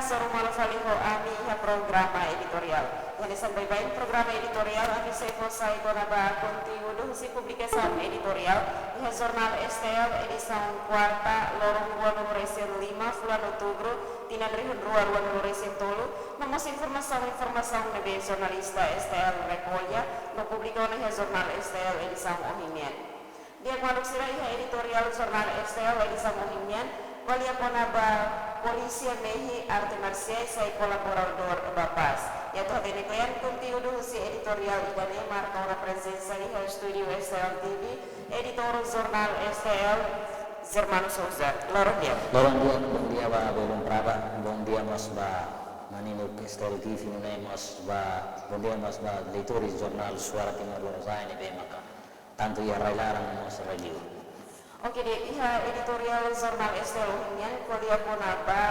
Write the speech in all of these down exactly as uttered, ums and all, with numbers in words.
Hasoru malu fali ho ami iha programa editoriál. Iha ne'e sampai bain programa editoriál, ami sei fó sai kona-ba konteúdu husi publikasaun editoriál iha jornál S T L edisaun kuarta, loron ruanulu-resin-lima, fulan outubru, tinan rihun rua ruanulu-resin-tolu, no mós informasaun-informasaun ne'ebé jornalista S T L rekolla no publika ona iha jornál S T L edisaun ohin nian. Di'ak maluk sira, iha editoriál jornál S T L edisaun ohin nian, ko'alia kona-ba polísia mehi arte marsiais sai kolaboradór ba pás. I atu hatene kle'an konteúdu husi editoriál ida-ne'e, marka ona prezensa iha estúdiu S T L T V, editór jornál S T L, Germano Souza. Loron di'ak. Loron di'ak, bondia ba belun praba, bondia mós ba maninuk S T L T V, nune'e mós ba, bondia mós ba leitores jornál Suara Timor Lorosa'e ne'ebé maka tantu iha rai-laran no mós rai-liur. Oke, di'ak, iha editoriál jornál S T L ohin nian ko'alia kona-ba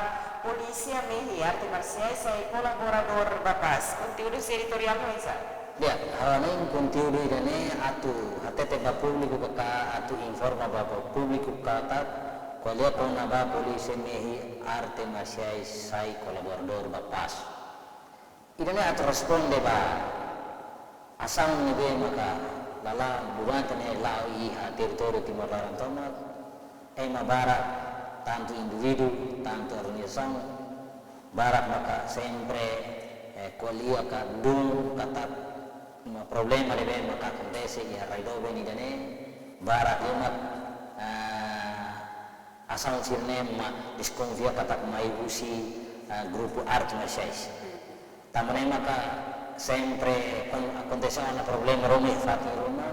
polísia mehi arte marsiais sai kolaboradór ba pás. Konteúdu husi editoriál ne'e oinsá? Di'ak, ha'u hanoin konteúdu ida-ne'e atu hatete ba públiku ka atu informa ba, ba públiku katak ko'alia kona-ba polísia mehi arte marsiais sai kolaboradór ba pás. Ida-ne'e atu responde ba asaun ne'ebé maka la'o durante ne'e la'o iha territóriu Timor laran tomak, ema barak, tantu indivíduu, tantu organizasaun barak maka sempre, eh, ko'alia ka dún katak ema problema ne'ebé maka akontese iha rai doben ida-ne'e barak ema, ah, asaun sira-ne'e mak deskonfia katak mai husi, ah, grupu arte marsiais. Tanba ne'e maka sempre kuandu akontese ona problema ruma iha fatin ruma,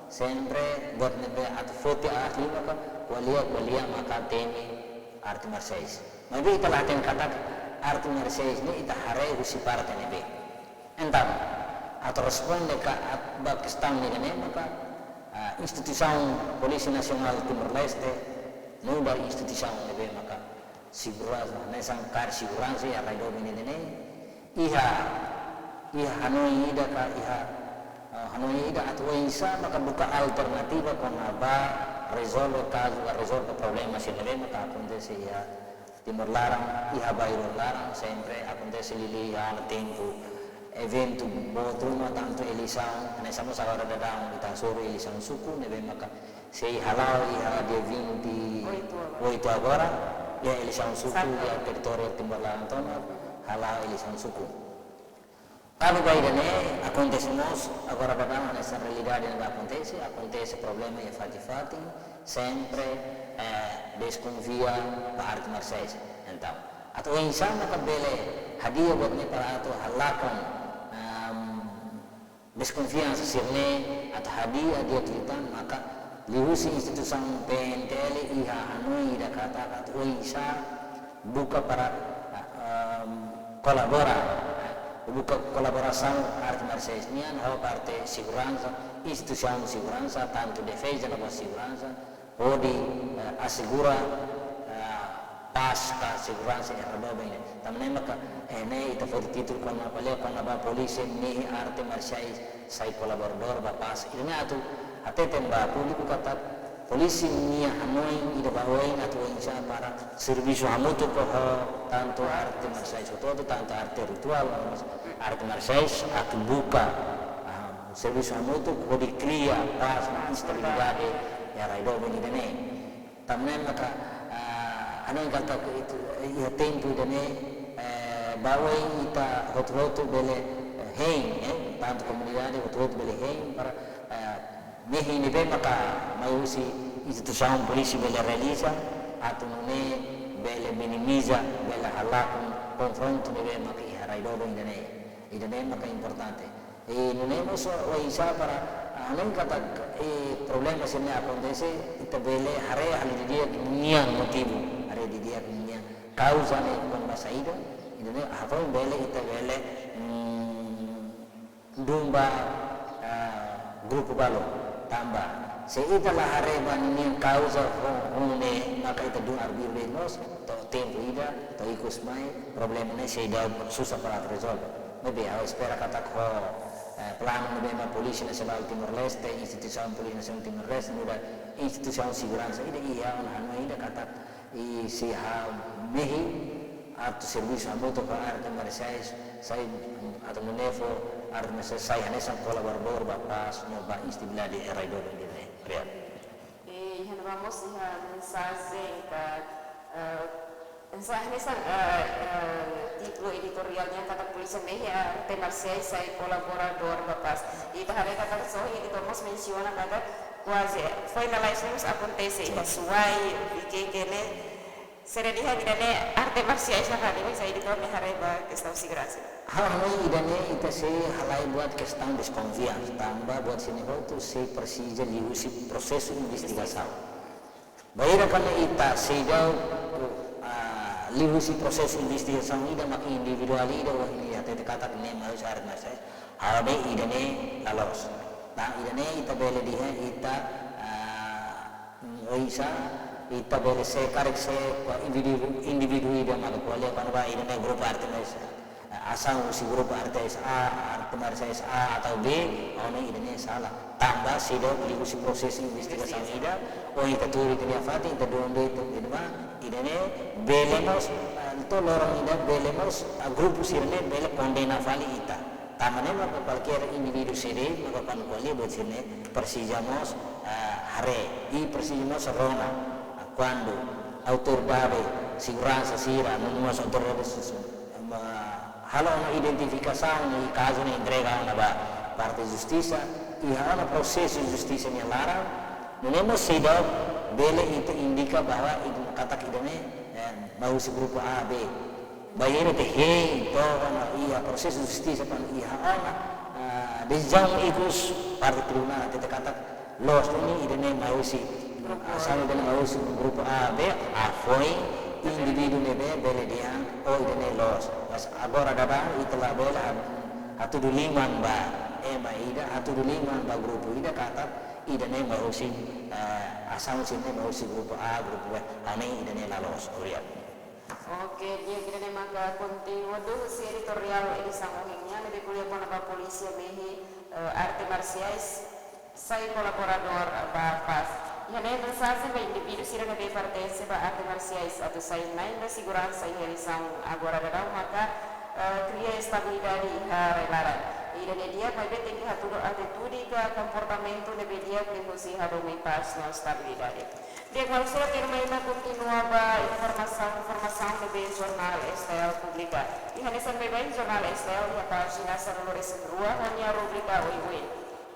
sempre buat ne'ebé atu foti ahi maka ko'alia, ko'alia maka temi arte marsiais. Maibé ita la hatene katak arte marsiais ne'e ita haree husi parte ne'ebé. Entaun, atu responde ka at-, ba kestaun ida-ne'e maka, ah, instituisaun Polísia Nasionál Timor-Leste, nu'udar instituisaun ne'ebé maka seguransa, hanesan kaer seguransa iha rai doben ida-ne'e, iha, iha hanoin ida ka iha, ah, hanoin ida atu oinsá maka buka alternativa kona-ba rezolve kazu, rezolve problema sira ne'ebé maka akontese iha Timor laran, iha Bairro laran, sempre akontese liuliu iha tempu eventu boot ruma tantu eleisaun, hanesan mós agora daudaun ita hasoru eleisaun suku, ne'ebé maka sei hala'o iha dia vinte e oito agora, iha eleisaun suku, iha territóriu Timor laran tomak, hala'o eleisaun suku. Kazu ba ida-ne'e akontese mós, agora daudaun hanesan realidade ne'ebé akontese, akontese problema iha fatin-fatin, sempre, eh, deskonfia ba arte marsiais. Entaun, atu oinsá maka bele hadi'a buat ne'e para atu halakon, ehm, deskonfiansa sira-ne'e atu hadi'a di'ak liután maka liuhusi instituisaun P N T L iha hanoin ida katak atu oinsá buka para, ah, ehm, kolabora, buka kolaborasaun arte marsiais nian ho parte seguransa, instituisaun seguransa, tantu defeza no mós seguransa, hodi, eh, asegura, eh, pás ka seguransa iha rai doben ne'e. Tanba ne'e maka, eh, ne'e ita foti títulu kona-ba, ko'alia kona-ba polísia mehi arte marsiais sai kolaboradór ba pás. Ida-ne'e atu hatete ba públiku katak polísia nia hanoin ida ba oin atu oinsá para servisu hamutuk ho tantu arte marsiais hotu-hotu, tantu arte rituál, arte marsiais atu buka, ah, servisu hamutuk hodi kria pás no estabilidade iha rai doben ida-ne'e. Tanba ne'e maka, ah, hanoin katak ita, iha tempu ida-ne'e, eh, ba oin ita hotu-hotu bele, eh, hein, eh, tantu komunidade hotu-hotu bele hein para, eh, mehi ne'ebé maka mai husi instituisaun polísia bele realiza, atu nune'e bele minimiza, bele halakon konfrontu ne'ebé maka iha rai doben ida-ne'e. Ida-ne'e maka importante. I nune'e mós oinsá para, ah, hanoin katak, eh, problema sira-ne'e akontese, ita bele haree halo didi'ak nian motivu, haree didi'ak nian kauza ne'e kona-ba saida, ida-ne'e hafoin bele ita bele, mm, dún ba, ah, grupu balu tanba se ita la haree ba ninia kauza ho, ho ne'e maka ita dún arbiru de'it mós, to'o tempu ida, to'o ikus mai, problema ne'e sei daudaun susar para rezolve. Maibé ha'u espera katak ho, eh, planu ne'ebé mak Polísia Nasionál Timor-Leste, instituisaun Polísia Nasionál Timor-Leste, nu'udar instituisaun seguransa ida iha ona hanoin ida katak i sei ha mehi atu servisu hamutuk ho arte marsiais, sai atu nune'e fó arte marsiais sai hanesan kolaboradór ba pás no ba estabilidade iha rai doben ida-ne'e. Obrigadu. E iha ne'ebá mós iha mensajen ka, eh, mensajen hanesan, eh, eh, títulu editoriál nian katak polísia mehi arte marsiais sai kolaboradór ba pás. Ita haree katak ohin editór mós mensiona katak kuaze foin lalais ne'e mós akontese iha Suai, Viqueque ne'e. Sira dehan ida-ne'e arte marsiais la fali, mas editór ne'e haree ba kestaun seguransa. Ha'u hanoin ida-ne'e ita sei halai buat kestaun deskonfiansa, tanba buat sira-ne'e hotu sei presiza liuhusi prosesu investigasaun. Bainhira karik ita seidauk, ah, liuhusi prosesu investigasaun ida mak individuál ida ohin ita hatete katak ne'e mai husi arte marsiais. Ha'u hanoin ida-ne'e la loos. Nah, ida-ne'e ita bele dehan ita, ah, mm, oinsá ita bele se karik se kua indivíduu, indivíduu ida maka ko'alia kona-ba ida-ne'e grupu arte marsiais, eh, asaun husi grupu arte A, arte marsiais A atau B, ha'u hanoin ida-ne'e sala. Tanba seidauk liuhusi prosesu investigasaun ida, ohin ita tuur ita-nia fatin, ita donde ita, ita ba, ida-ne'e bele mós, eh, to'o loron ida bele mós, eh, grupu sira-ne'e bele kondena fali ita. Tanba ne'e maka kualkér indivíduu sira-ne'e maka kuandu ko'alia buat sira-ne'e presiza mós, ah, haree, i presiza mós rona, ah, kuandu autoridade seguransa sira, no mós autoridade su-, su-, ma-, halo ona identifikasaun i kazu ne'e entrega ona ba parte justisa, iha ona prosesu justisa nia laran, nune'e mós seidauk bele ita indika bahwa ida katak ida-ne'e, eh, mai husi grupu A, B. Bainhira ita hein to'o ona iha prosesu justisa kuandu iha ona, ah, desizaun ikus parte tribunál hatete katak loos duni ida-ne'e mai husi, ah, asaun ida-ne'e mai husi grupu A, B, ah, foin indivíduu ne'ebé bele dehan, oh, ida-ne'e loos. Mas agora daudaun ita labele ha-, hatudu liman ba ema ida, hatudu liman ba grupu ida katak ida-ne'e mai husi, eh, asaun sira-ne'e mai husi grupu A, grupu B, ha'u hanoin ida-ne'e la loos. Obrigadu. Oke, di'ak, ida-ne'e maka konteúdu husi editoriál edisaun ohin nian, ne'ebé ko'alia kona-ba polísia mehi, eh, arte marsiais sai kolaboradór ba pás. Iha ne'e mensajen ba indivíduu sira ne'ebé pertense ba arte marsiais atu sai na'in ba seguransa iha eleisaun agora daudaun maka, eh, kria estabilidade iha rai laran. Ida-ne'e di'ak, maibé tenke hatudu atitude ka komportamentu ne'ebé di'ak liuhusi hadomi pás no estabilidade. Di'ak, maluk sira, tuirmai ita kontinua ba informasaun, informasaun ne'ebé Jornál S T L publika. Iha hanesan baibain Jornál S T L iha pájina sanulu-resin-rua ho nia rubrika oioin.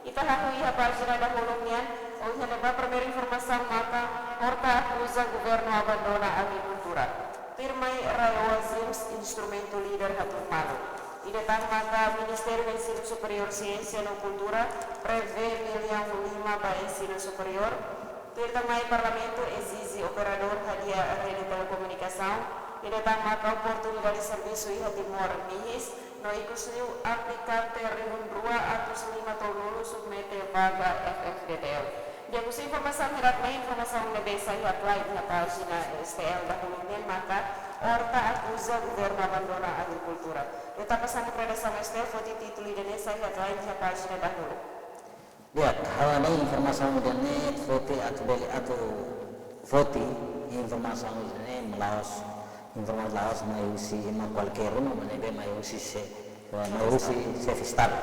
Ita hahú iha pájina dahuluk nian, ohin ne'ebá primeiru informasaun maka Horta akuza governu abandona agrikultura. Tuirmai RAEOA ZEESM instrumentu líder hatún malu. Ida tan maka Ministériu Ensinu Superiór, Siénsia no Kultura prevee millaun lima ba ensinu superiór. Tuir tan mai Parlamentu ezije operadór hadi'a rede telekomunikasaun. Ida tan maka oportunidade servisu iha Timor mihis, no ikusliu aplikante rihun rua atus lima tolunulu submete vaga F F D T L. Di'ak, husi informasaun hirak-ne'e, informasaun ne'ebé sai headline iha pájina S T L dahuluk nian maka Horta akuza governu abandona agrikultura. Ita tapa hanesan redasaun S T L foti títulu ida-ne'e sai headline iha pájina dahuluk. Di'ak, ha'u hanoin informasaun ida-ne'e foti atu bele atu foti informasaun ida-ne'e la'ós, informasaun la'ós mai husi ema kualkér ruma, maibé mai husi se, mai husi xefe Estadu.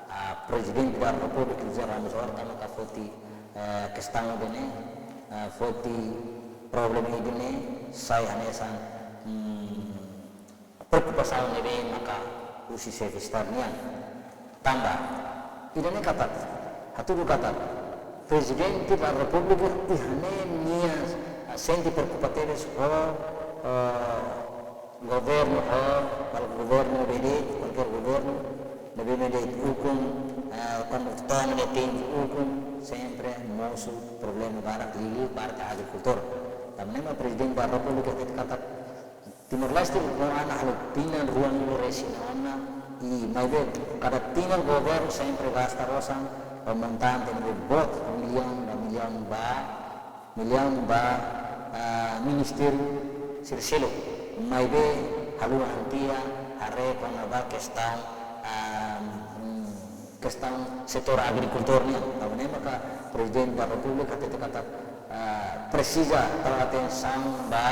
Ah, Prezidente da Repúblika José Ramos Horta maka foti, eh, kestaun ida-ne'e, eh, foti problema ida-ne'e sai hanesan, hmm, preokupasaun ne'ebé maka husi xefe Estadu nian. Tanba ida-ne'e katak, hatudu katak Prezidente da Repúblika iha ne'e nia, ah, sente preokupa tebes ho, eh, governu ho, kualkér governu ne'ebé de'it, kualkér governu ne'ebé de'it ukun, eh, kuandu tama ne'e tenke ukun, sempre mosu problema barak liuliu parte agrikultór. Tanba ne'e mak Prezidente da Repúblika dehan katak Timor-Leste ho ana halo tinan ruanulu-resin-ona, i maibé kada tinan governu sempre gasta osan, eh, montante ne'ebé boot, millaun ba millaun ba, millaun ba, ah, ministériu sira seluk. Maibé haluha tiha haree kona-ba kestaun, ah, mm, kestaun setór agrikultór nian. Tanba ne'e maka Prezidente da Repúblika hatete katak, ah, presiza tau atensaun ba,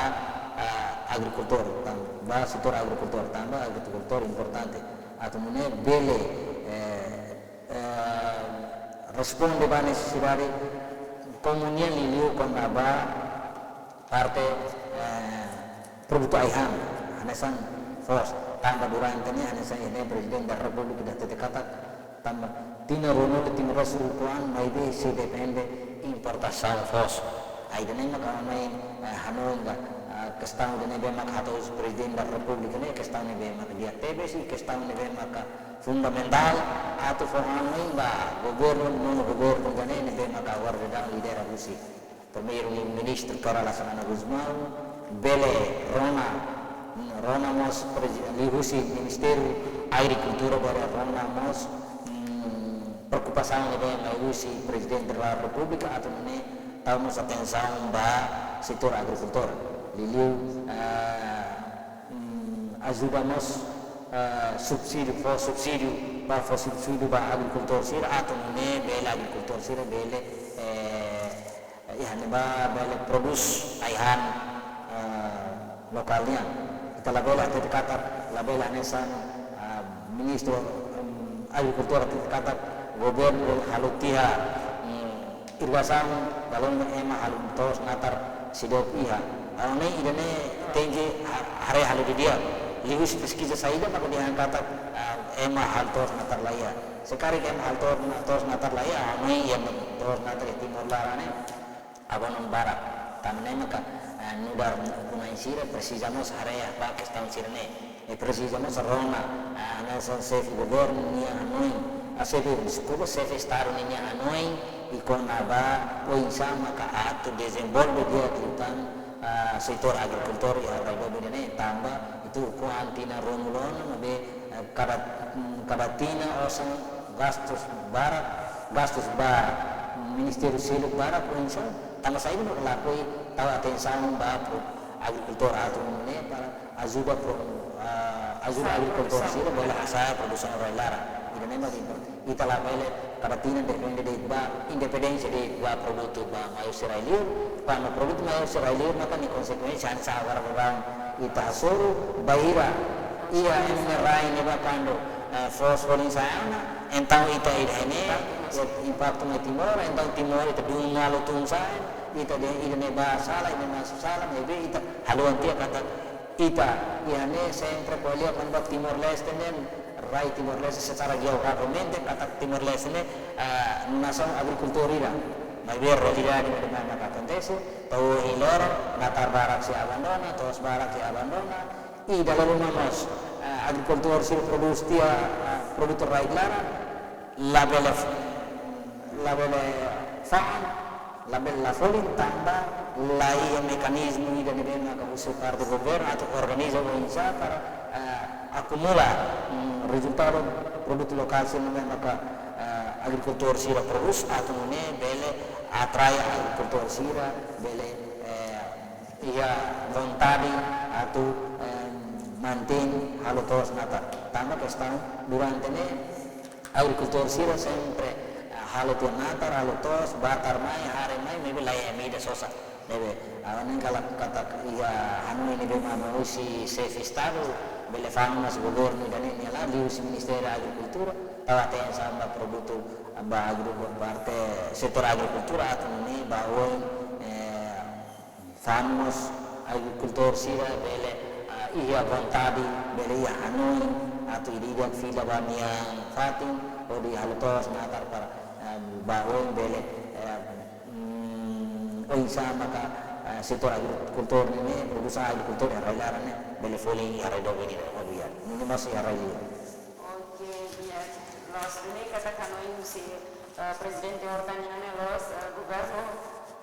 ah, agrikultór, tan-, ba setór agrikultór, tanba agrikultór importante. Atu nune'e bele, eh, eh, responde ba nesesidade komu nian liuliu kona-ba parte, eh, produtu ai-han, hanesan foos, tanba durante ne'e, hanesan iha ne'e Prezidente da Repúblika ida hatete katak, tanba tinan ruanulu Timor-Leste ukun an maibé sei depende importasaun foos. Ida-ne'e maka ami, eh, hanoin ka, eh, kestaun ida ne'ebé maka hato'o husi Prezidente da Repúblika ne'e, kestaun ne'ebé maka di'ak tebes, i kestaun ne'ebé maka fundamentál atu fó hanoin ba governu, nonu governu ida-ne'e, ne'ebé maka agora daudaun lidera husi Primeiru-Ministru Kay Rala Xanana Gusmão, bele rona, rona mós prezi-, liuhusi Ministériu Agrikultura bele rona mós, mm, preokupasaun ne'ebé mai husi Prezidente da Repúblika atu nune'e tau mós atensaun ba setór agrikultór. Liuliu, ah, mm, ajuda mós, ah, subsídiu, fó subsídiu, ba fó subsídiu ba agrikultór sira, atu nune'e bele agrikultór sira bele, eh, iha ne'ebá bele prodús ai-han, ah, lokál nian. Ita labele hatete katak, labele hanesan, ah, Ministru, em, Agrikultura hatete katak governu halo tiha, em, irrigasaun, lalu ema halo to'os natar seidauk iha. Ha'u hanoin ida-ne'e tenke ha-, haree halo didi'ak. Liuhusi peskiza saida maka dehan katak, ah, ema halo to'os natar la iha. Se karik ema halo to'os na-, to'os natar la iha, ha'u hanoin iha to'os natar iha Timor laran ne'e abandonu barak. Tanba ne'e maka, ah, nu'udar ukun-na'in sira presiza mós haree ba kestaun sira-ne'e. I presiza mós rona, ah, hanesan xefe governu nia hanoin, ah, xefe, deskulpa, xefe Estadu ninia hanoin, i kona-ba oinsá maka atu dezenvolve di'ak liután, ah, setór agrikultura iha rai doben ida-ne'e, tanba ita ukun an tinan ruanulu ona, maibé, eh, kada, mm, kada tinan osan gastus barak, gastus ba ministériu seluk barak, oinsá, tanba saida mak la lakohi tau atensaun ba pro-, agrikultór atu nune'e para ajuda pro-, ah, ajuda agrikultór sira bele hasa'e produsaun rai laran. Ida-ne'e mak impor-, ita labele kada tinan depende de'it ba, independénsia de'it ba produtu ba mai husi rai-liur, tanba produtu mai husi rai-liur maka nia konsekuénsia hanesan agora daudaun ita hasoru, bainhira iha ema nia rai ne'ebá kuandu, eh, foos folin sa'e ona, entaun ita iha ne'e, eh, impaktu mai Timor, entaun Timor ita dun malu tun sa'e, ita dehan ida-ne'ebá sala, ida-ne'e masu sala, maibé ita haluha tiha katak ita iha ne'e sempre ko'alia kona-ba Timor-Leste nian, rai Timor-Leste secara geografisamente katak Timor-Leste ne'e, ah, nasaun agrikultór ida. Maibé realidade ne'ebé maka akontese, to'o ohin loron, natar barak sei abandona, to'os barak sei abandona, i dala ruma mós, ah, agrikultór sira prodús tiha, ah, produtu rai laran, labele f-, labele fa'an, labele la folin tanba la iha mekanizmu ida ne'ebé maka husi parte governu atu organiza oinsá para, eh, akumula, mm, rezultadu produtu lokál sira ne'ebé maka, eh, agrikultór sira prodús atu nune'e bele atrai agrikultór sira bele, eh, iha vontade atu, eh, mantein halo to'os natar. Tanba kestaun durante ne'e agrikultór sira sempre, ah, halo tiha natar, halo to'os, bá tarmai, haree mai, maibé la iha medida sosa. Ne'ebé, ah, ne'e karik katak iha hanoin ne'ebé mai husi xefe Estadu, bele fa'an mós governu ida-ne'e nia laran, liuhusi Ministériu Agrikultura, tau atensaun ba produtu, ba agri-, parte setór agrikultura, atu nune'e ba oin, eh, fa'an mós agrikultór sira bele, ah, iha vontade, bele iha hanoin, atu ida-idak fila ba nia fatin, hodi halo to'os natar para, ah, ba oin bele, eh, mm, oinsá maka, ah, setór agrikultór ne'e, produsaun agrikultór iha rai laran ne'e, bele folin iha rai doben ida, obrigadu. Nune'e mós iha rai-liur. Oke, di'ak. Loos, duni katak hanoin husi, eh, Prezidente Horta nian ne'e loos, eh, governu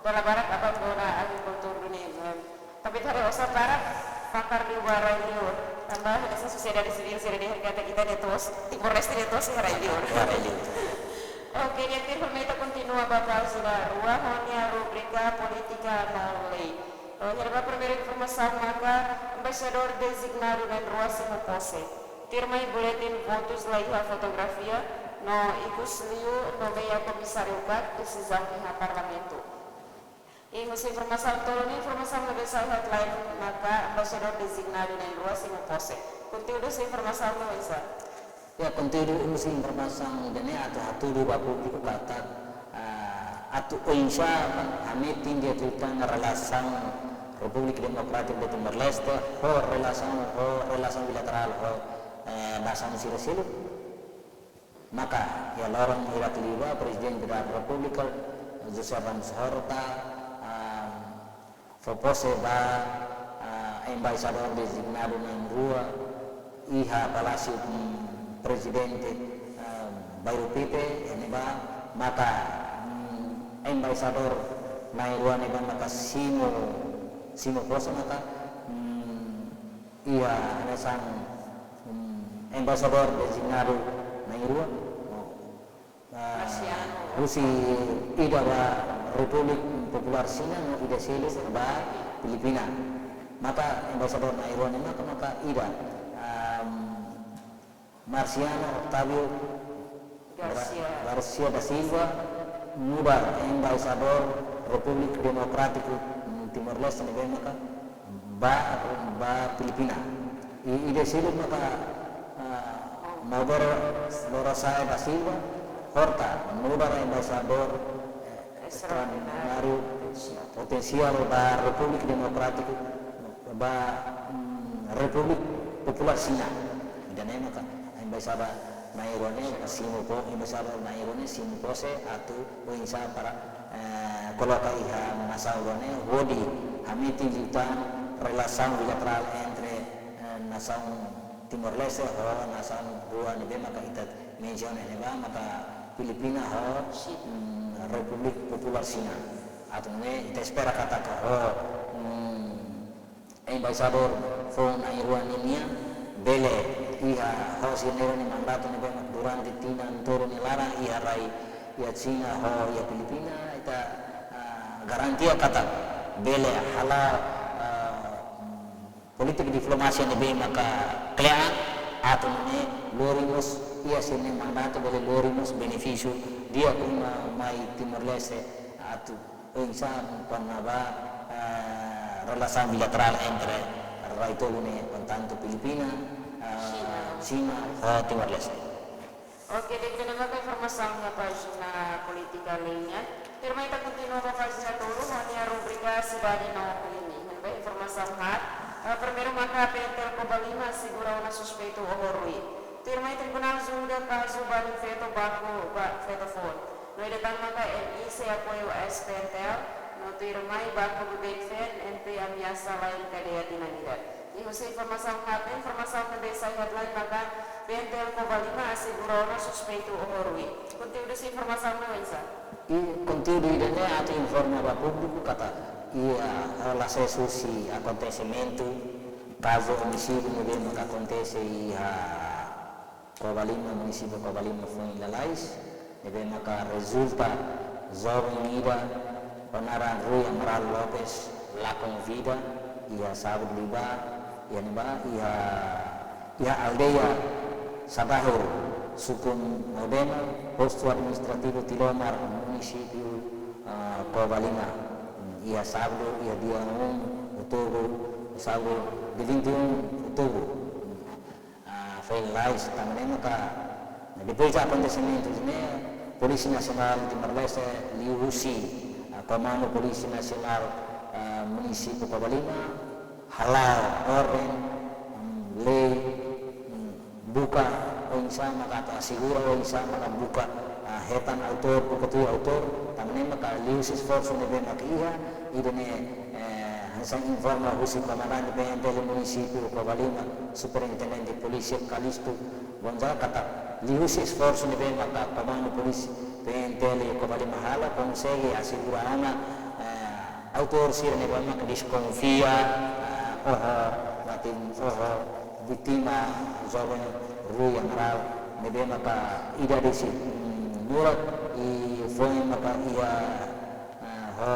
dala barak abandona agrikultura duni, eh, tapi ita haree osan barak fakar liu ba rai-liur. Tanba hanesan sosiedade sivíl sira dehan katak ita-nia to'os, Timor-Leste nia to'os iha rai-liur. Iha rai-liur. Oke, di'ak, tuirmai ita kontinua ba pájina rua ho nia rubrika Polítika no Lei. Eh, iha ne'ebá primeiru informasaun maka Embaixadór Dezignadu na'in rua simu pose. Tuirmai boletin votus la iha fotografia, no ikusliu nomeia Komisáriu KAK desizaun iha Parlamentu. I husi informasaun tolu ne'e, informasaun ne'ebé sai headline maka embaixadór dezignadu na'in-rua simu pose. Konteúdu husi informasaun ne'e oinsá? Ya, konteúdu husi informasaun ida-ne'e atu hatudu ba públiku katak, ah, atu oinsá hametin di'ak liután relasaun Repúblika Demokrátika de Timor-Leste ho relasaun, ho relasaun bilaterál ho, eh, nasaun sira seluk. Maka iha loron hirak liubá Prezidente da Repúblika José Ramos Horta, ah, fó pose ba, ah, embaixadór dezignadu na'in-rua iha Palásiu, mm, Prezidente, ah, Bairru Pite, iha ne'ebá maka, mm, embaixadór na'in-rua ne'ebá maka simu, simu pose maka, mm, iha hanesan, mm, embaixadór dezignadu na'in-rua, ah, Marsiano. Husi ida ba Repúblika Populár Xina no ida seluk ba Filipina. Maka embaixadór na'in-rua ne'e maka, maka ida, am, Marciano Octavio Gar-, Garcia. Garcia da Silva nu'udar embaixadór Repúblika Demokrátika, mm, Timor-Leste ne'ebé maka ba, ba Filipina. I, ida seluk maka, ah, Maubero Lorosa'e da Silva Horta nu'udar embaixadór, eh, estraordináriu potensiál ba Repúblika Demokrátika, ba, mm, Repúblika Populár Xina. Ida-ne'e maka embaixadór na'in-rua ne'e, simu po-, embaixadór na'in-rua ne'e simu pose atu oinsá para, eh, koloka iha nasaun rua ne'e hodi hametin liután relasaun bilaterál entre, eh, nasaun Timor-Leste ho nasaun rua ne'ebé maka ita mensiona ne'ebá maka Filipina ho, mm, Repúblika Populár Xina. Atu nune'e ita espera katak ho, mm, embaixadór foun na'in-rua ne'e nian bele iha ho sira-ne'e nia mandatu ne'ebé mak durante tinan tolu nia laran iha rai iha Xina ho iha Filipina, ita, ah, garantia katak bele hala'o, ah, polítika diplomasia ne'ebé maka kle'an atu nune'e lori mós iha sira-nia mandatu bele lori mós benefísiu di'ak ruma mai Timor-Leste atu oinsá kona-ba, eh, relasaun bilaterál entre rai tolu ne'e, portantu Filipina, eh, Xina. Xina ho Timor-Leste. Oke, di'ak, ida-ne'e maka informasaun iha pájina polítika nian. Tuirmai ita kontinua ba pájina tolu, ho nia rubrika Sidade no Krime. Iha ne'ebá informasaun haat, eh, primeiru maka PNTL Covalima asegura ona suspeitu oho ruin. Tuirmai Tribunál julga kazu balun feto baku ba feto foun. No ida tan maka M I sei apoiu eis-PNTL, no tuirmai baku beibeik feen, M P ameasa la'en kadeia tinan ida. I husi informasaun haat ne'e, informasaun ne'ebé sai headline maka PNTL Covalima asegura ona suspeitu oho ruin. Konteúdu husi informasaun ne'e oinsá? I konteúdu ida-ne'e atu informa ba públiku katak iha, eh, hola sesu husi akontesimentu kazu omisídiu ne'ebé maka akontese iha Covalima, munisípiu Covalima foin lalais, ne'ebé maka rezulta joven ida ho naran Rui Amaral Lopes lakon vida iha sábadu liubá, iha ne'ebá, iha, iha aldeia Sabahur, suku Modema, postu administrativu Tilomar, munisípiu, ah, Covalima. Iha sábadu, iha dia um outubro, sábadu dia vinte e um outubro. Ah, foin lalais, tanba ne'e maka, depois de akontesimentu ne'e, Polísia Nasionál Timor-Leste liuhusi, ah, Komandu Polísia Nasionál, ah, munisípiu Covalima hala'o orden, mm, lei, mm, buka oinsá maka atu asegura oinsá maka buka, ah, hetan autór, buka tuir autór, tanba ne'e maka liuhusi esforsu ne'ebé maka iha, ida-ne'e, eh, hanesan informa husi komandante PNTL munisípiu Covalima, Superintendente Polísia Calixto Gonzaga katak liuhusi esforsu ne'ebé maka Komandu Polísia PNTL Covalima halo konsege asegura ona, eh, autór sira ne'ebé maka deskonfia, eh, oho, matin oho, vítima joven Rui Amaral ne'ebé maka idade sei, mm, nurak i foin maka iha, eh, ho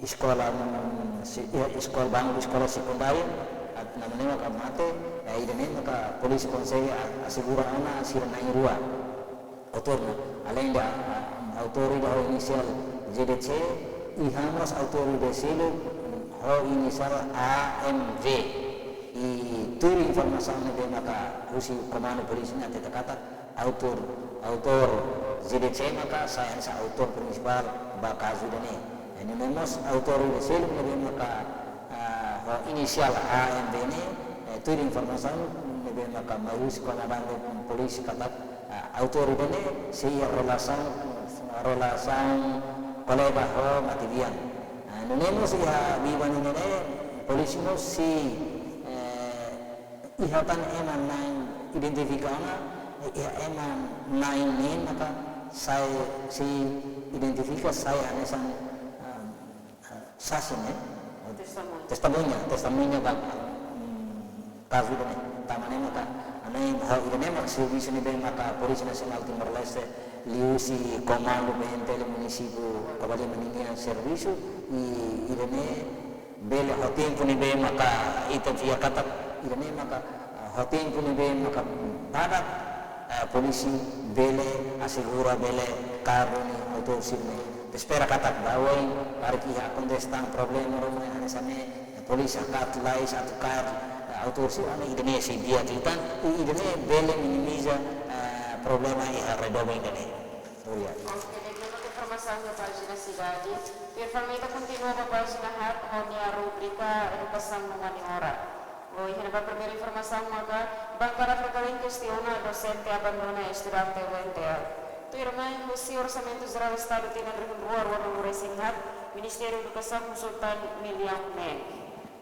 eskola, mm, se-, iha eskola, bangun eskola sekundária, at-, nama ne'e maka mate, eh, ida-ne'e maka polísia konsege a-, asegura ona sira na'in-rua. Autór ne'e, além da, ah, autór ida ho inisiál J D C, Iha mós autór ida seluk ho inisiál A M V. I tuir informasaun ne'ebé maka husi komandu polísia ne'e hatete katak autór, autór Z D C maka sai hanesan autór prinsipál ba kazu ida-ne'e. I nune'e mós autór ida seluk ne'ebé maka, ah, ho inisiál A M V ne'e, eh, tuir informasaun ne'ebé maka mai husi komandante polísia katak, ah, autór ida-ne'e sei iha relasaun, relasaun kolega ho matebian. Ah, nune'e mós iha biban ida-ne'e polísia mós sei, eh, iha tan ema na'in identifika ona, iha ema na'in ne'e maka sai, sei identifika sai hanesan, ah, ah, saksi ne'e. Testemuña. Testemuña, testemuña ba, mm, kazu ida-ne'e. Tanba ne'e maka, ami ha'u ida-ne'e maka servisu ne'ebé maka Polísia Nasionál Timor-Leste liuhusi Komandu B N T L munisípiu Covalima ninia servisu, i ida-ne'e bele ho tempu ne'ebé maka ita fiar katak ida-ne'e maka, ah, ho tempu ne'ebé maka badak, ah, polísia bele asegura, bele kaer duni autór sira-ne'e. Espera katak ba oin, karik iha akontese tan problema ruma hanesan ne'e, polísia hakat lais atu kaer, eh, autór sira-ne'e, ida-ne'e sei di'ak liután, i ida-ne'e bele minimiza, eh, problema iha redobeng ida-ne'e. Obrigadu. Oke, dek nota informasaun iha pájina sidade. Tuir fali ita kontinua ba pájina haat ho nia rubrika Edukasaun no Maniora. Ohin iha ne'ebá primeiru informasaun maka Bankada Fretilin kestiona dosente abandona estudante U N T L. Tuirmai husi Orsamentu Jerál Estadu tinan rihun rua ruanulu-resin-haat, Ministériu Edukasaun husu tan millaun neen.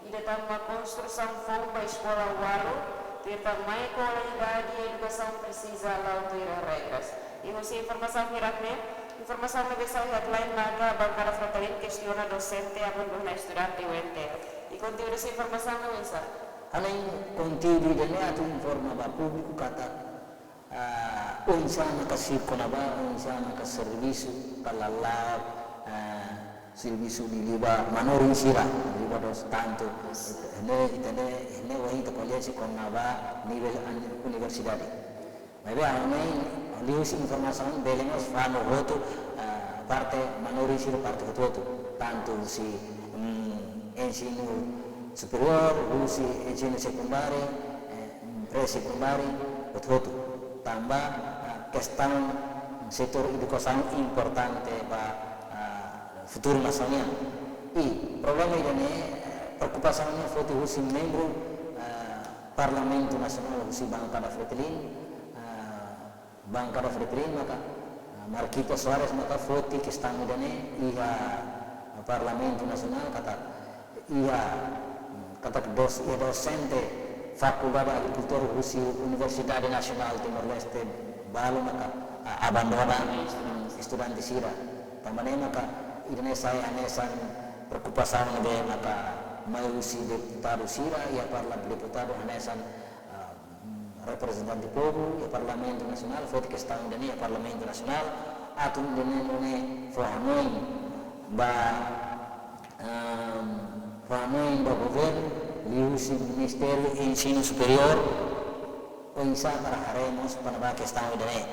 Ida tan mak konstrusaun foun ba eskola ualu, tuir tan mai kualidade edukasaun presiza la'o tuir regras. I husi informasaun hirak-ne'e, informasaun ne'ebé sai headline maka Bankada Fretilin kestiona dosente abandona estudante U N T L. I konteúdu husi informasaun ne'e oinsá? Além konteúdu ida-ne'e atu informa ba públiku katak, ah, oinsá maka sirkula ba, oinsá maka servisu ba lala'ok, ah, servisu liuliu ba manorin sira, liuliu ba dos tantu. Ne'e, ita-nia, ne'e ohin ita ko'alia sei kona-ba nivel an-, universidade. Maibé ami liuhusi informasaun bele mós fanu hotu, ah, parte manorin sira parte hotu-hotu, tantu husi, mm, ensinu superiór, husi ensinu sekundáriu, eh, pré-sekundáriu, hotu-hotu. Tanba, ah, kestaun setór edukasaun importante ba, ah, futuru nasaun nian. I problema ida-ne'e, eh, preokupasaun ne'e foti husi membru, eh, Parlamentu Nasionál husi Bankada Fretilin, eh, Bankada Fretilin maka, eh, Marquito Soares maka foti kestaun ida-ne'e iha Parlamentu Nasionál katak iha, katak dos, iha dosente Fakuldade Agrikultura husi Universidade Nasionál Timor-Leste balu maka, ah, abandona, mm, estudante sira. Tanba ne'e maka ida-ne'e sai hanesan preokupasaun ne'ebé maka mai husi deputadu sira, iha parla-, deputadu hanesan, ah, reprezentante povu iha Parlamentu Nasionál, foti kestaun ida-ne'e iha Parlamentu Nasionál, atu ida-ne'e nune'e fó hanoin ba, ehm, fó hanoin ba governu, liuhusi Ministériu Ensinu Superiór, oinsá para haree mós kona-ba kestaun ida-ne'e.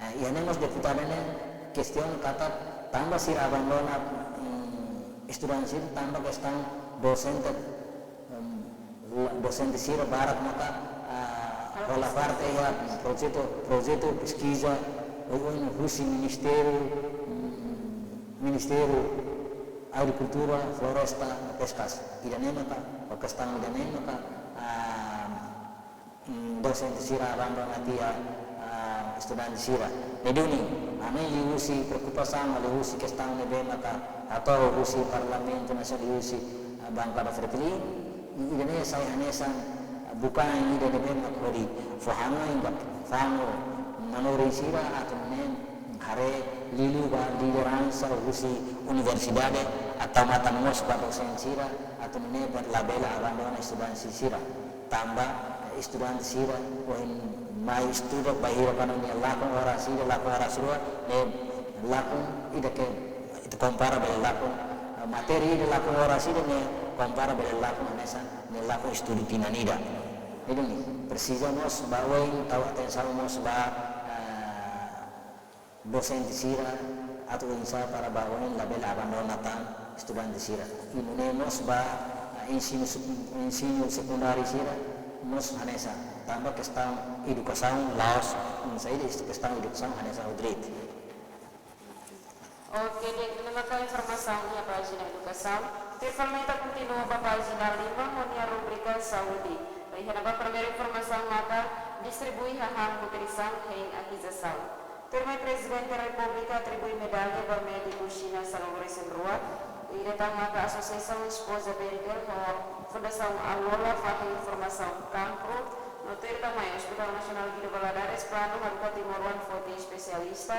Eh, iha ne'e mós deputadu ne'e kestiona katak tanba sira abandona, mm, estudante sira tanba kestaun dosente, em, la-, dosente sira barak maka, ah, hola parte iha projetu, projetu peskiza, oioin husi Ministériu, mm, Ministériu Agrikultura, Floresta, Peskas. Ida-ne'e maka, ho kestaun ida-ne'e maka, ah, mm, dosente sira abandona tiha, ah, estudante sira. Ne'e duni, ami liuhusi preokupasaun, liuhusi kestaun ne'ebé maka hato'o husi Parlamentu Nasionál liuhusi, ah, Bankada Fretilin, i ida-ne'e sai hanesan, ah, bukain ida ne'ebé maka hodi fó hanoin ba fanu manorin sira atu nune'e haree liuliu ba lideransa husi universidade, atu matan mós ba dosente sira, atu nune'e labele abandona estudante sira. Tanba, eh, estudante sira, ohin mai estuda, bainhira ba nia lakon oras ida, lakon oras rua, ne'e lakon ida ke, ita kompara bele lakon, eh, matéria ida lakon oras ida, ne'e kompara bele lakon hanesan, ne'e lakon estudu tinan ida. Ne'e duni, presiza mós ba oin, tau atensaun mós ba, eh, dosente sira, atu oinsá para ba oin labele abandona tan estudante sira. I nune'e mós ba, ah, ensinu sek-, ensinu sekundáriu sira mós hanesan. Tanba kestaun edukasaun la'ós, mm, saida, kestaun edukasaun hanesan ho direitu. Oke, di'ak, ida-ne'e maka informasaun iha pájina edukasaun. Tuir fali ita kontinua ba pájina lima ho nia rubrika saúde. Iha ne'ebá primeiru informasaun maka distribui hahán nutrisaun hein akizasaun. Tuirmai Prezidente Repúblika atribui medalla ba médiku Xina sanulu-resin-rua. Ida tan maka Asosiasaun Espoza Benter ho Fundasaun Alola fahe informasaun kankru. No tuir tan mai Hospital Nasionál Guido Valadares planu haruka timoroan foti espesialista.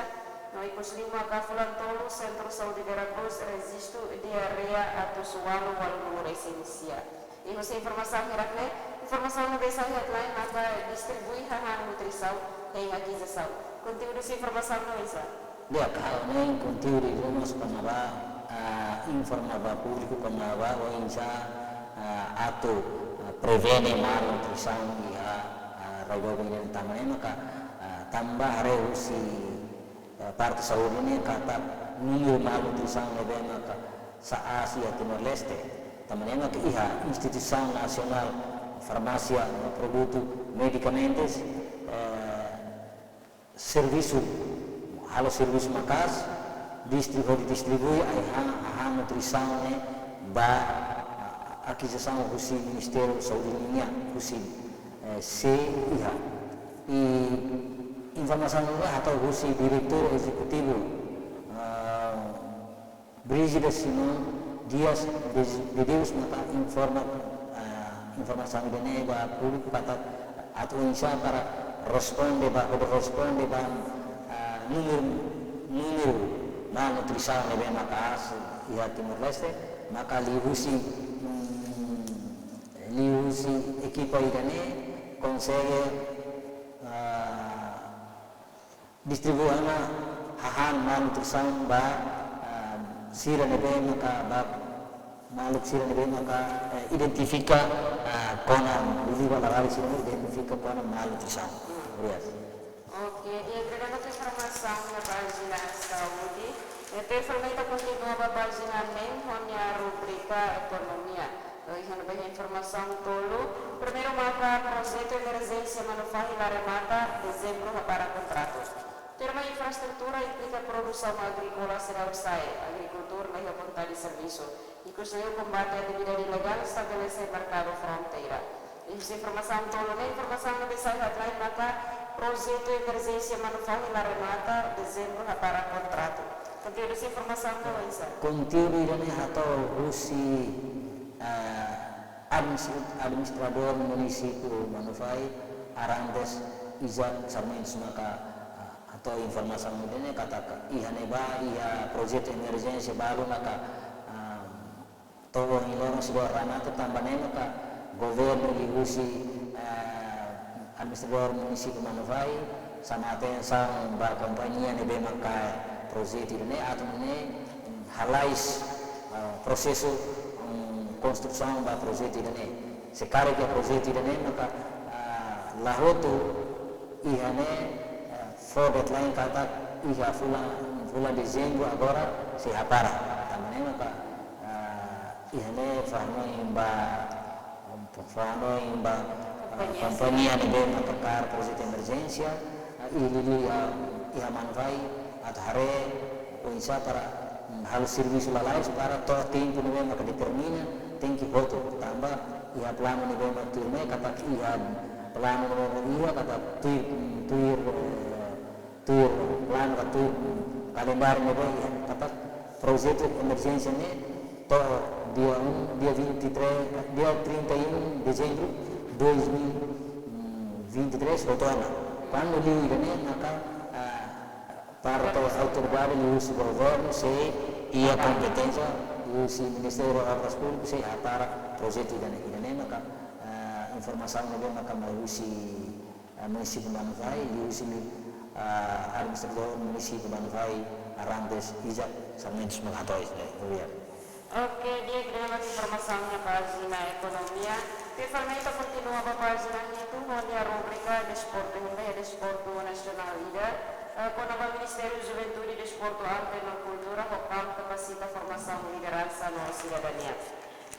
No ikus liu maka fulan tolu Sentru Saúde Vera Cruz rejistu diarreia atus ualu ualunulu-resin-sia. I husi informasaun hirak ne'e, informasaun ne'ebé sai headline maka distribui hahán nutrisaun hein akizasaun. Konteúdu husi informasaun ne'e oinsá? Di'ak, ha'u hanoin konteúdu ida mós kona-ba, ah, informa ba públiku kona-ba oinsá, ah, atu, ah, prevene malnutrisaun iha, ah, rai doben nian, tanba ne'e maka, ah, tanba haree husi, eh, parte saúde ne'e katak númeru malnutrisaun ne'ebé maka sa'e iha Timor-Leste. Tanba ne'e maka iha Instituisaun Nasionál Farmásia no Produtu Medikamentus, eh, servisu, halo servisu maka'as, distribu-, distribui ai-han, hahán nutrisaun ne'e ba, ah, akizasaun husi Ministériu Saúde nian, husi, eh, sé iha. I informasaun ne'e hato'o husi Diretór Ezekutivu, ah, Brígida Simão Dias de, de Deus maka informa, ah, informasaun ida-ne'e ba públiku katak atu oinsá para responde ba, hodi responde ba, ah, númeru, númeru malnutrisaun ne'ebé maka'as iha Timor-Leste, maka liuhusi, mm, liuhusi ekipa ida-ne'e konsege, ah, distribui ona hahán malnutrisaun ba, ah, sira ne'ebé maka ba, maluk sira ne'ebé maka, eh, identifika, ah, kona, liuliu ba labarik sira ne'ebé identifika kona malnutrisaun. Obrigadu. Oke, di'ak, ida-ne'e maka informasaun iha pájina saúde. Entaun, ita kontinua ba pájina neen ho nia rubrika ekonomia. Iha ne'ebá iha informasaun tolu. Primeiru maka projetu emerjénsia Manufahi la remata, Dezembru hapara kontratu. Tuirmai infraestrutura implika produsaun agríkola seidauk sa'e, agrikultór la iha vontade servisu. Ikus liu kombate atividade ilegál estabelese merkadu fronteira. Iha informasaun tolu ne'e, informasaun ne'ebé sai headline maka projetu emerjénsia Manufahi la remata, Dezembru hapara kontratu. Konteúdu husi informasaun ne'e oinsá? Konteúdu ida-ne'e hato'o husi, ah, admis-, administradór munisípiu Manufahi, Arantes Isaac Sarmentos maka, ah, hato'o informasaun ida-ne'e katak iha ne'ebá iha projetu emerjénsia balu maka, ah, to'o ohin loron seidauk remata tanba ne'e maka governu liuhusi, eh, administradór munisípiu Manufahi xama atensaun ba kompañia ne'ebé maka projetu ida-ne'e atu nune'e, mm, halais, eh, prosesu, mm, konstrusaun ba projetu ida-ne'e. Se karik iha projetu ida-ne'e maka, ah, la hotu iha ne'e, eh, fó deadline katak iha fulan, fulan Dezembru agora sei hapara. Tanba ne'e maka, ah, iha ne'e fó-hanoin ba, fó-hanoin ba, ah, kompañia, kompañia ne'ebé maka kaer projetu emerjénsia, ah, iha liuliu iha, iha Manufahi atu haree oinsá para, mm, halo servisu lalais para to'o tempu ne'ebé maka determina tenke hotu. Tanba iha planu ne'ebé maka tuirmai katak iha planu ne'ebé maka iha katak tuir, mm, tuir, eh, tuir planu ka tuir, mm, kalendáriu ne'ebé iha katak projetu emerjénsia ne'e to'o dia um, dia vinte e três, dia trinta e um de dezembro dois mil e vinte e três hotu ona. Kuandu liu ida-ne'e maka, ah, parte autoridade liuhusi governu sei iha kompeténsia, liuhusi Ministériu Obras Públikas sei hapara projetu ida-ne'e. Ida-ne'e maka, ah, informasaun ne'ebé maka mai husi, ah, munisípiu Manufahi, liuhusi, ah, administradór munisípiu Manufahi, Arantes Isaac Sarmentos maka hato'o, eh, obrigadu. Oke, di'ak, ida-ne'e maka informasaun iha pájina ekonomia. Tuir fali mai ita kontinua ba pájina hitu ho nia rubrika desportu, iha ne'ebá iha desportu nasionál ida. Eh, kona-ba Ministériu Juventude, Desportu, Arte no Kultura, ho kam kapasita formasaun lideransa no sidadania.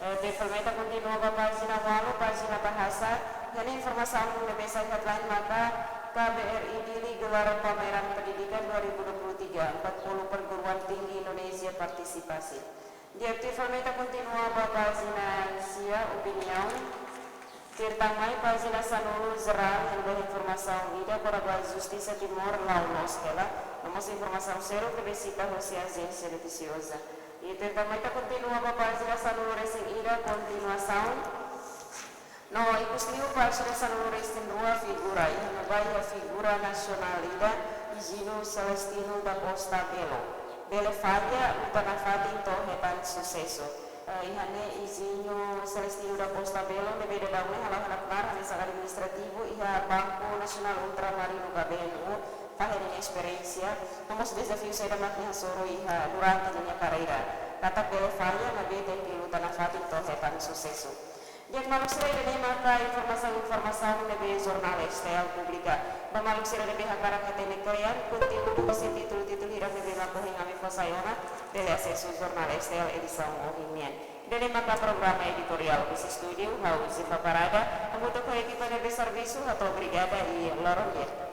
Eh, T V Meta kontinua ba pájina ualu, pájina bahasa, iha ne'e informasaun ne'ebé sai headline maka K B R I Dili gelar pameran pendidikan dua ribu dua puluh tiga, empat puluh perguruan tinggi Indonesia partisipasi. Di'ak, T V Meta kontinua ba pájina sia, opiniaun. Tuirmai pájina sanulu jerál, iha ne'ebé informasaun ida kona-ba Justisa Timor la'o loos hela, no mós informasaun seluk ne'ebé sita hosi ajénsia notisioza. I tuirmai ita kontinua ba pájina sanulu resin ida, kontinuasaun. No ikus liu pájina sanulu resin rua, figura, iha ne'ebá iha figura nasionál ida, Higino Celestino da Costa Belo. Bele falla, luta nafatin to'o hetan susesu. Eh, iha ne'e Higino Celestino da Costa Belo ne'ebé daudaun ne'e hala'o hirak-liur hanesan administrativu iha Banco Nacional Ultramarino, K B N U, fahe ninia esperiénsia, no mós dezafiu saida mak nia hasoru iha durante ninia karreira. Katak bele falla, maibé tenke luta nafatin to'o hetan susesu. Di'ak maluk sira, ida-ne'e maka informasaun-informasaun ne'ebé jornál S T L publika. Ba maluk sira ne'ebé hakarak hatene kle'an konteúdu husi títulu-títulu hirak ne'ebé mak ohin ami fó sai ona, bele asesu jornál S T L edisaun ohin nian. Ida-ne'e maka programa editoriál husi estúdiu, ha'u Zifa Parada, hamutuk ho ekipa ne'ebé servisu, hato'o obrigada i loron di'ak.